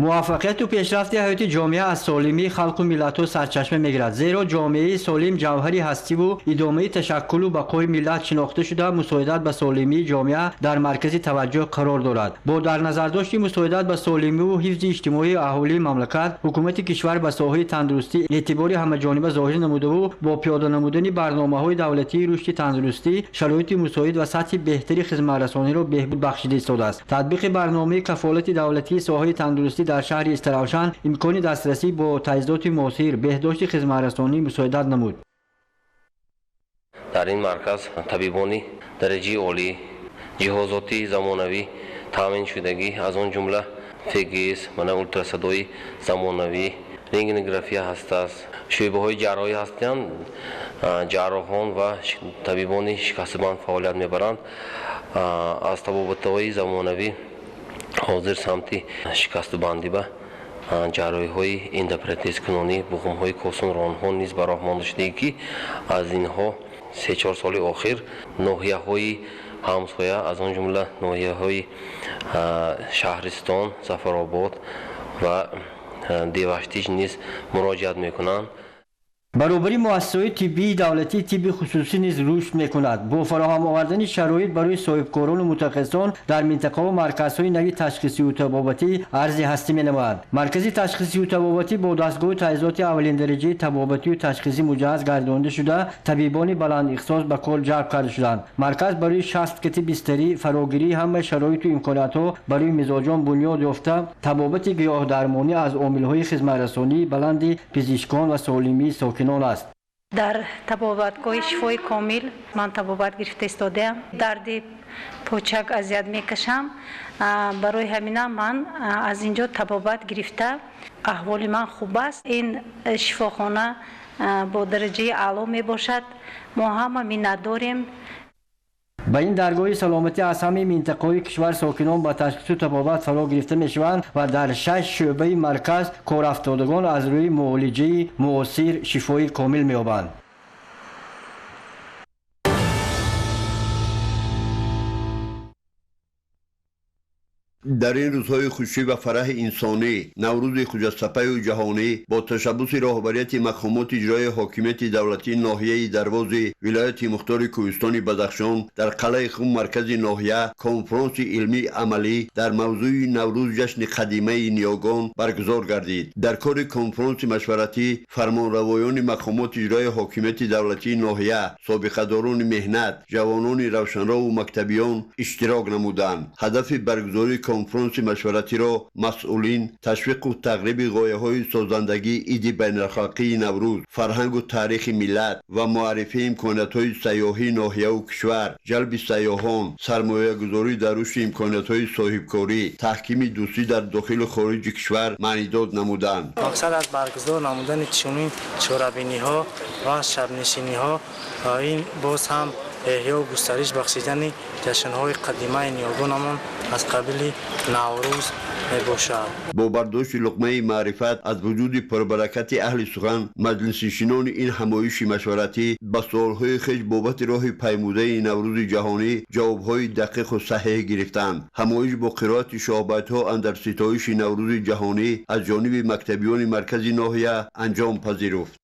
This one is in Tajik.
Муваффақияту пешрафти ҳаёти ҷомеа аз солимии халқу миллатҳо сарчашма мегирад, зеро ҷомеаи солим ҷавҳари ҳастиву идомаи ташаккулу бақои миллат шинохта шуда, мусоидат ба солимии ҷомеа дар маркази таваҷҷӯҳ қарор дорад. Бо дар назардошти мусоидат ба солимиву ҳифзи иҷтимоии аҳолии мамлакат, ҳукумати кишвар ба соҳаи тандурустӣ эътибори ҳамаҷониба зоҳир намудаву бо пиёда намудани барномаҳои давлатии рушди тандурустӣ шароити мусоид ва сатҳи беҳтари хизматрасониро беҳбуд бахшида истодааст. Татбиқи барномаи кафолати давлатии соҳаи тандурустӣ дар шаҳри Истаравшан имкони дастрасӣ бо таҷҳизоти муосир, беҳдошти хизматрасонӣ мусоидат намуд. Дар ин марказ табибони дараҷаи олӣ, ҷиҳозоти замонавӣ таъминшудагӣ, аз он ҷумла ФГС, мана ултрасадои замонавӣ, рентгенография ҳастааст, шӯъбаҳои ҷарроҳӣ ҳастанд, ҷарроҳон ва табибони шикастабанд фаъолият мебаранд. Аз табобатҳои замонавӣ ҳозир самти шикастубандӣ ба ҷарроҳиҳои эндопротезкунонӣ, буғумҳои косунронҳо низ ба роҳ монда шудагӣ, ки аз инҳо 3-4 соли охир ноҳияҳои ҳамсоя, аз он ҷумла ноҳияҳои Шаҳристон, Зафаробод ва Деваштич низ муроҷиат мекунанд. Баробари муассисаҳои тиббии давлатӣ тибби хусусӣ низ рушд мекунад. Бо фароҳам овардани шароит барои соҳибкорону мутахассисон дар минтақаҳо марказҳои нави ташхисию табобатӣ арзи ҳастӣ менамоянд. Маркази ташхисию табобатӣ бо дастгоҳу таҷҳизоти аввалиндараҷаи табобатию ташхисӣ муҷаҳҳаз гардонида шуда, табибони баландихтисос ба кор ҷалб карда шуданд. Марказ барои 60 кати бистарӣ, фарогирии ҳамаи шароиту имкониятҳо барои мизоҷон бунёд ёфта, табобати гиёҳдармонӣ аз омилҳои хизматрасонии баланди пизишкон ва солимии сокинон аст. Дар табобатгоҳи шифои комил ман табобат гирифта истодаам. Дарди почак азият мекашам. Барои ҳамина ман аз ин ҷо табобат гирифта, аҳволи ман хуб аст. Ин шифохона бо дараҷаи аъло мебошад. Мо ҳама миннатдорем. Ба ин даргоҳи саломатӣ аз ҳамаи минтақаҳои кишвар сокинон ба ташхису табобат фаро гирифта мешаванд ва дар 6 шӯъбаи марказ корафтодагон аз рӯи муолиҷаи муосир шифои комил меёбанд. Дар ин рӯзҳои хушӣ ва фараҳи инсонӣ, Наврӯзи хуҷастапаю ҷаҳонӣ бо ташаббуси роҳбарияти мақомоти иҷрои ҳокимияти давлатии ноҳияи Дарвози вилояти мухтори Кӯҳистони Бадахшон дар қалъаи Хум, маркази ноҳия, конфронси илмии амалӣ дар мавзӯи Наврӯз ҷашни қадимаи ниёгон баргузор гардид. Дар кори конфронси машваратӣ фармонравоёни мақомоти иҷрои ҳокимияти давлатии ноҳия, собиқадорони меҳнат, ҷавонони равшанрову мактабиён иштирок намуданд. Ҳадафи баргузории конфронси машваратиро масъулин ташвиқу тағриби ғояҳои созандагии иди байналхалқии Наврӯз, фарҳангу таърихи миллат ва муаррифии имкониятҳои сайёҳии ноҳияву кишвар, ҷалби сайёҳон, сармоягузорӣ дар рушди имкониятҳои соҳибкорӣ, таҳкими дӯстӣ дар дохилу хориҷи кишвар маънидод намуданд. Мақсад аз баргузор намудани чунин чорабиниҳо ва шабнишиниҳо ин боз ҳам эҳёу густариш бахшидани ҷашнҳои қадимаи ниёгонамон аз қабили Наврӯз мебошад. Бо бардошти луқмаи маърифат аз вуҷуди пурбаракати аҳли сухан, маҷлиснишинони ин ҳамоиши машваратӣ ба суолҳои хеш бобати роҳи паймудаи Наврӯзи ҷаҳонӣ ҷавобҳои дақиқу саҳеҳ гирифтанд. Ҳамоиш бо қироати шоҳбайтҳо андар ситоиши Наврӯзи ҷаҳонӣ аз ҷониби мактабиёни маркази ноҳия анҷом пазируфт.